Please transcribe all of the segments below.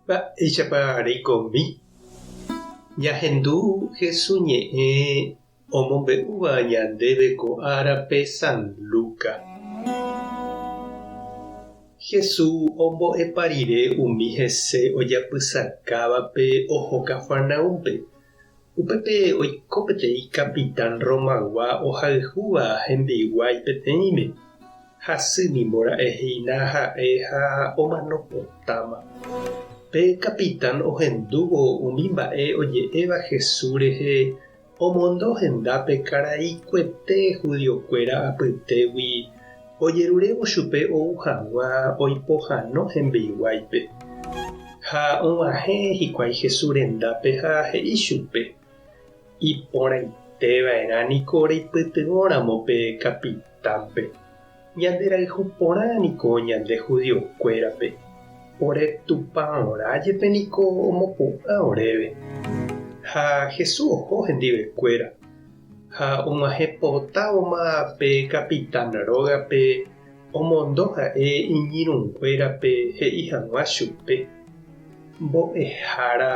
Mba'éichapa reikomi? Ñahendu Hesu ñe'ẽ omombe'úva ñandéve ko árape San Luca. Hesu ombo'epa rire umi hese ojapysakávape oho Cafarnaúmpe. Upépe oiko peteĩ kapitán Romagua ohayhúva hembiguái peteĩme. Hasy nimbora'e hína ha'e ha omano potáma. Pe kapitán ohendúvo umi mba'e oje'éva Jesús rehe omondo hendápe karai kuete judiokuéra apytégui ojerurévo chupe ou hag̃ua oipohãno hembiguáipe. Ha og̃uahẽ hikuái Jesús rendápe ha he'i chupe, Iporãite va'erã niko reipytyvõramo pe kapitánpe. Ñande rayhu porã niko ñande judiokuérape. Ore tupãorã jepe niko omopu'ã oréve. Ha Jesús oho hendivekuéra. Ha og̃uahẽ potávoma pe kapitán rógape omondo ha'e iñirũnguérape he'i hag̃ua chupe, Mbo'ehára,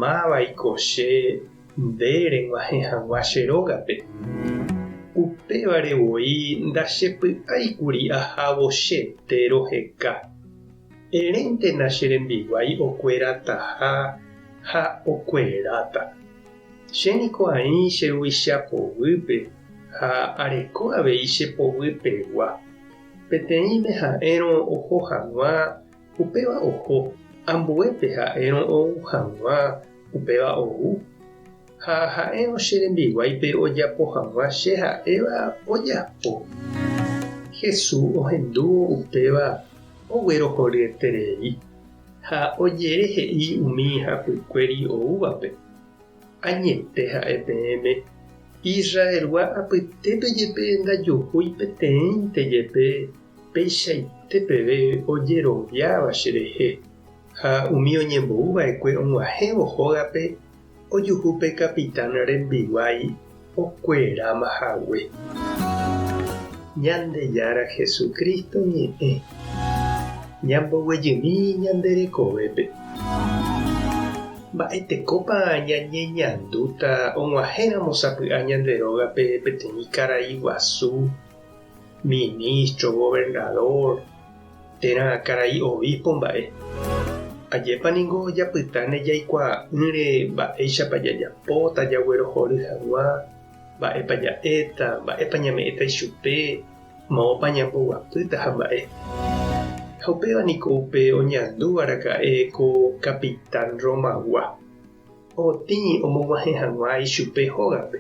mávaiko che nde reg̃uahẽ hag̃ua che rógape? Upévare voi ndachepy'áikuri ahávo chete roheka. Eréntena che rembiguái okuerataha ha okueráta. Che niko aĩ che ruvicha poguýpe ha areko avei che poguypegua. Peteĩme ha'érõ oho hag̃ua, upéva oho, ambuépe ha'érõ ou hag̃ua, upéva ou. Ha ha'érõ che rembiguáipe ojapo hag̃ua che ha'éva, ojapo. Jesús ohendúvo upéva oguerohoryeterei. Ha ojere he'i umi hapykuéri oúvape, Añete ha'e peẽme, Israelgua apytépe jepe ndajuhúi peteĩnte jepe peichaite peve ojeroviáva cherehe. Ha umi oñembou va'ekue og̃uahẽvo hógape ojuhu pe kapitán rembiguái okueráma hague. Ñandejára Jesucristo ñe'ẽ ñamboguejymi ñande rekovépe. Mba'etekópa ñañeñandúta og̃uahẽramo sapy'a ñande rógape peteĩ karai guasu, ministro, gobernador, térã karai obispo mba'e? Ajépa ningo japytáne jaikuaa'ỹre mba'éichapa jajapóta jaguerohory hag̃ua mba'épa ja'éta, mba'épa ñame'ẽta ichupe, moõpa ñamboguapýta ha mba'e. Ha upéva niko upe oñandúva raka'e ko kapitán Romagua, otĩ omog̃uahẽ hag̃ua ichupe hógape.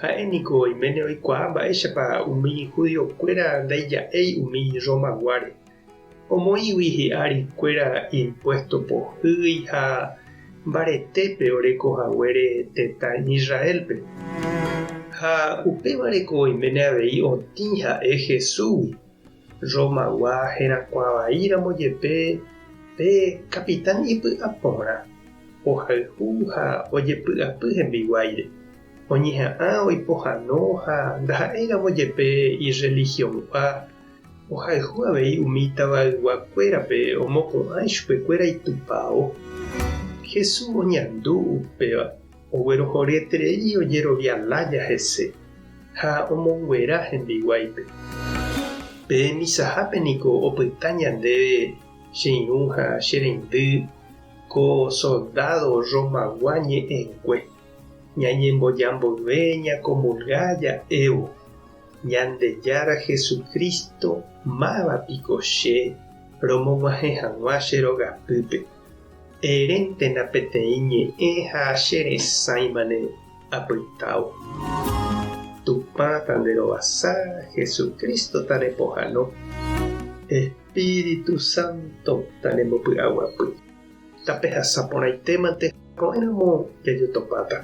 Ha'e niko oiméne oikuaa mba'éichapa umi judiokuéra ndaija'éi umi Romaguáre, omoĩgui hi'ári kuéra impuésto pohýi ha mbaretépe oreko haguére tetã Israélpe. Ha upévareko oiméne avei otĩ ha'e Jesúsgui, Romagua herakuã vai ramo jepe pe kapitán ipy'a porã, ohayhu ha ojepy'apy hembiguáire, oñeha'ã oipohano ha ndaha'éi ramo jepe irrelihiongua Ohayhu avei umi tavayguakuérape omopu'ã ichupekuéra itupao. Jesús oñandu upéva, oguerohoryeterei ojerovia lája hese ha omonguera hembiguáipe. Pe misahápe niko opyta ñandéve che irũ ha che reindy ko soldádo Romagua ñe'ẽngue, ñañemboja mboyve ñakomulga ja'évo. Ñandejára Jesucristo, máva piko che romog̃uahẽ hag̃ua che rogapýpe? Eréntena peteĩ ñe'ẽ ha che resãimane apytávo. Tupã tanderovasa, Jesucristo tanepohãno, Espíritu Santo tanembopy'aguapy. Tapehasa porãitémante ko'ẽramo jajotopáta.